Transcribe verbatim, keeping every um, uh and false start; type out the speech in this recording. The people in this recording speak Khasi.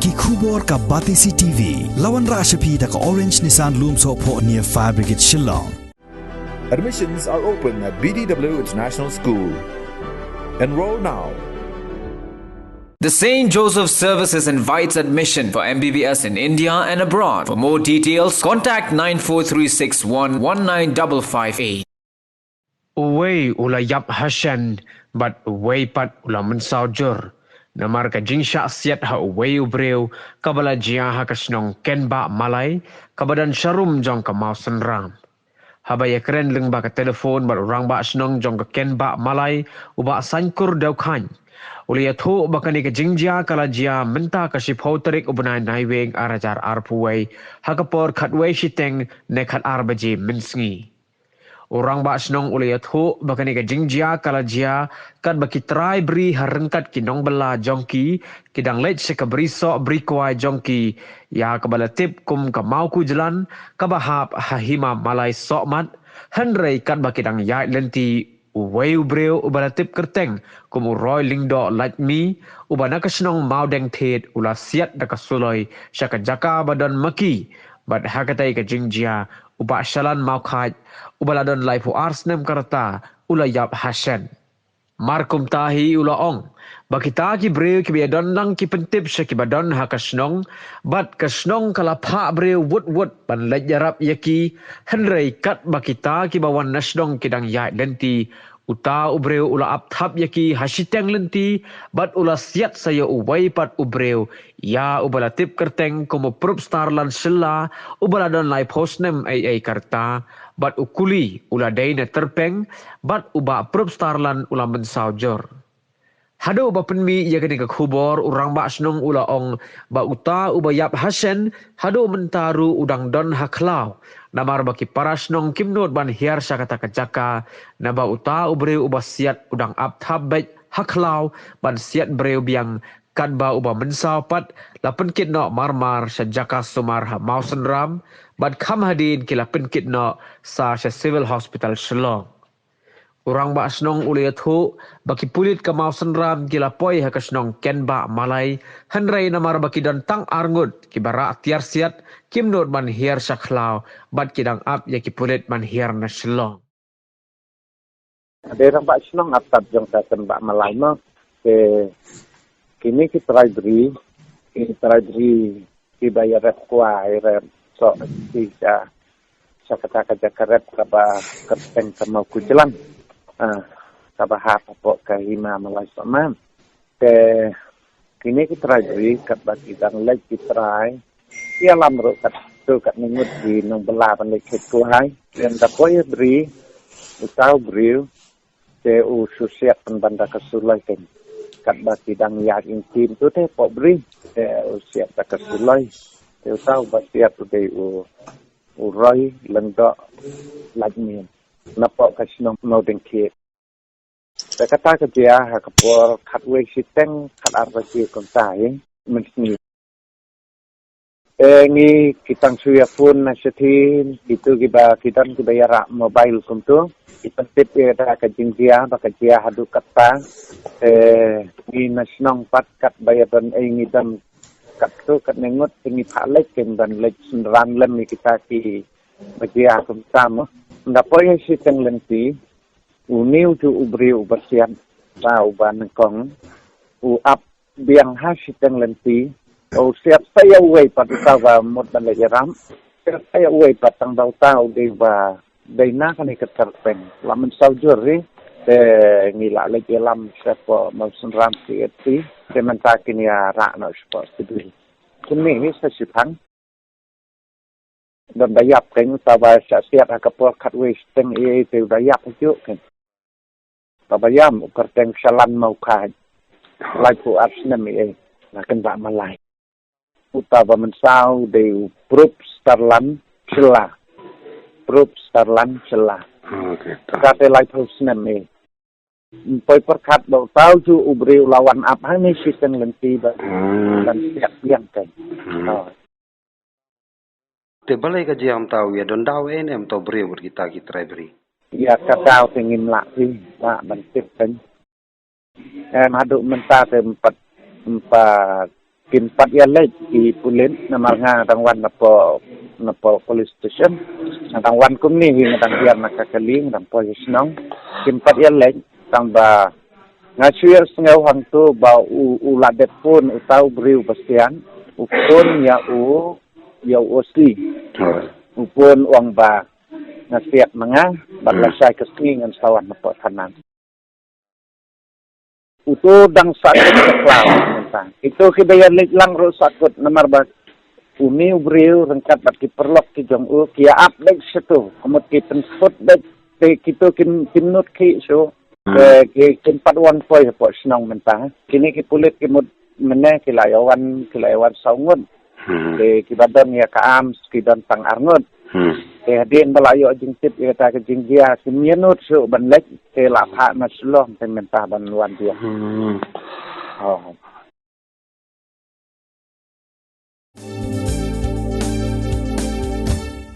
Ki khubor ka Batesi T V. La wanrah sha phi da ka Orange Nissan Lumsohphoh near Fire Brigade Shillong. Admissions are open at B D W International School. Enroll now. The Saint Joseph Services invites admission for M B B S in India and abroad. For more details, contact nine four three six one one nine double five eight. Uwei u la ïap ha shen bad uwei pat u la mynsaw jur namar ka jingshah siat ha uwei u briew kaba la jia ha ka shnong Kenbah Malai kaba don sharum jong ka Mawsynram. Haba ïakren lyngba ka telefon bad u rangbah shnong jong ka Kenbah Malai u Bah Saiñkur Dewkhain, u la ïathuh ba kane ka jingjia ka la jia mynta ka shiphew tarik u bnai Naiwieng ar hajar arphew wei ha ka por khatwei shiteng ne khatar baje mynsngi. U rangbah shnong u la ïathuh ba kane ka jingjia ka la jia katba ki trai bri ha ryngkat ki nongbylla jong ki ki dang leit sha ka brisoh brikwai jong ki ïa kaba la tip kum ka Mawkujlan kaba hap ha Hima Malai Sohmat, hynrei katba ki dang ïaid lynti uwei u briew uba la tip kyrteng kum u Roy Lyngdoh Laitmih uba na ka shnong Mawdengthied u la siat da ka suloi sha ka jaka ba don ma ki bad ha katei ka jingjia u Bah Shalan Mawkhait uba la don laiphew ar snem ka rta u la ïap ha shen. Mar kumta hi u la ong ba kita ki briew kiba ïadon lang ki pyntip sha kiba don ha ka shnong bad ka shnong ka la phah briew wut wut ban leit ïarap ïa ki, hynrei katba kita kiba wan na shnong ki dang ïaid lynti, uta u briew u la ap thap ïa ki ha shiteng lynti bad u la siat sa ïa uwei pat u briew ïa uba la tip kyrteng kum u Prupstarlan Shylla uba la don laiphew snem ei ei ka rta bad u Kuli u la dei na Tyrpeng bad u Bah Prupstarlan u la mynsaw jur. Haduh ba pynmih ïa kane ka khubor u rangbah shnong u la ong ba uta uba ïap ha shen haduh mynta ruh u dang don ha khlaw namar ba ki para shnong kim nud ban hiar sha kata ka jaka naba uta u briew uba siat u dang ap thap beit ha khlaw ban siat briew biang katba uba mynsaw pat la pynkit noh marmar sha jaka sumar ha Mawsynram bad kham hadien ki la pynkit noh sa sha Civil Hospital Shillong. U rangbah shnong u la ïathuh ba ki pulit ka Mawsynram ki la poi ha ka shnong Kenbah Malai, hynrei namar ba ki don tang arngut kiba rah tiar siat kim nud ban hiar sha khlaw bad ki dang ap ïa ki pulit ban hiar na Shillong. Dei rangbah shnong ap thap jong ka Kenbah Malai mo. Te kine ki trai bri, ki trai bri kiba ïarep kwai ïarep soh ki sha sha kata ka jaka rep kaba kyrteng ka Mawkujlan. Ah, kaba hap hapoh ka Hima Malai Sohmat. Te kine ki trai bri katba ki dang leit ki trai, ïalam ruh katto katne ngut ki nongbylla ban leit khet kwai. Ynda poi bri, uta u briew te u shu siat pynban da ka suloi kein. Katba ki dang ïaid im tim tu te poi bri, te u siat da ka suloi. Te uta uba siat u dei u, u Roy Lyngdoh Laitmih napoh ka shnong Mawdengthied. Te kata ka jia ha ka por khatwei shiteng khatar baje kumta hi mynsngi. Te ngi ki tang shu ïa phone na shatei, kito kiba ki don kiba ïarah mobile kumto, ki pyntip ïa kata ka jingjia ba ka jia haduh katta. Te ngi na shnong pat katba ïa don ei ngi don katto katne ngut te ngi phah leit kein ban leit synran lem ïa kita kiba jia kumta mo. Ynda poi ha shiteng lynti, une utu u briew uba siat, uta uba nyngkong, u ap biang ha shiteng lynti, u siat sa ïa uwei pat uta uba mut ban leit ïarap, siat sa ïa uwei pat tang ba uta u dei uba dei na kane ka Tyrpeng. La mynsaw jur hi, te ngi la leit ïalam shapoh Mawsynram C H C, te mynta kin ïarah noh shapoh Civil. Kine hi sa shiphang. Don ba ïap kein uta ba shah siat ha ka por khatwei shiteng ei ei te u da ïap hajuh kein. Uta ba ïam u kyrteng Shalan Mawkhait. Laiphew ar snem ei ei na Kenbah Malai. Uta ba mynsaw dei u Prupstarlan Shylla. Prupstarlan Shylla. Okay, ta. Kata laiphew snem ei. Poi pyrkhat ba uta ujuh u briew u la wan ap hangne shiteng lynti ba Hmm. ban siat biang kein. Hmm. Oh. Te balei ka jia, ym tau ïa don daw ei ne em, to briew bad kita ki trai bri. Ïa ka daw te ngim lah phi, lah ban tip kein. Em haduh mynta te ym pat, ym pat Kim pat ïa leit ki pulit namar nga dang wan na po, na po police station. Nga dang wan kumne hi, nga dang hiar na ka kali, nga dang poi shnong. Kim pat ïa leit, tang ba nga shu ïa sngew hangto ba u, u la dep phone, uta u briew Bastian, u phone ïa u, ïa u O C. U phone u ong ba nga siat ma nga, bad la shai ka sngi ngan sa wan na po thana. Uto dang sa kut ka khlaw mynta. Ito ki ba ïa leit lang ruh sa kut namar ba une u briew ryngkat bad ki paralok ki jong u ki ïa ap beit shato. Ka mut ki pynskut beit te kito kim, kim nud ki shuh. Te ki kim pat wan poi hapoh shnong mynta. Kine ki pulit ki mut mynne ki la ïa wan, ki la ïa wan saw ngut. Te ki ba don ïa ka arms ki don tang ar ngut. Te hadien ba la ïoh jingtip ïa kata ka jingjia, kim ïa nud shuh ban leit, te la phah na Shillong te mynta ban wan biang. Oh.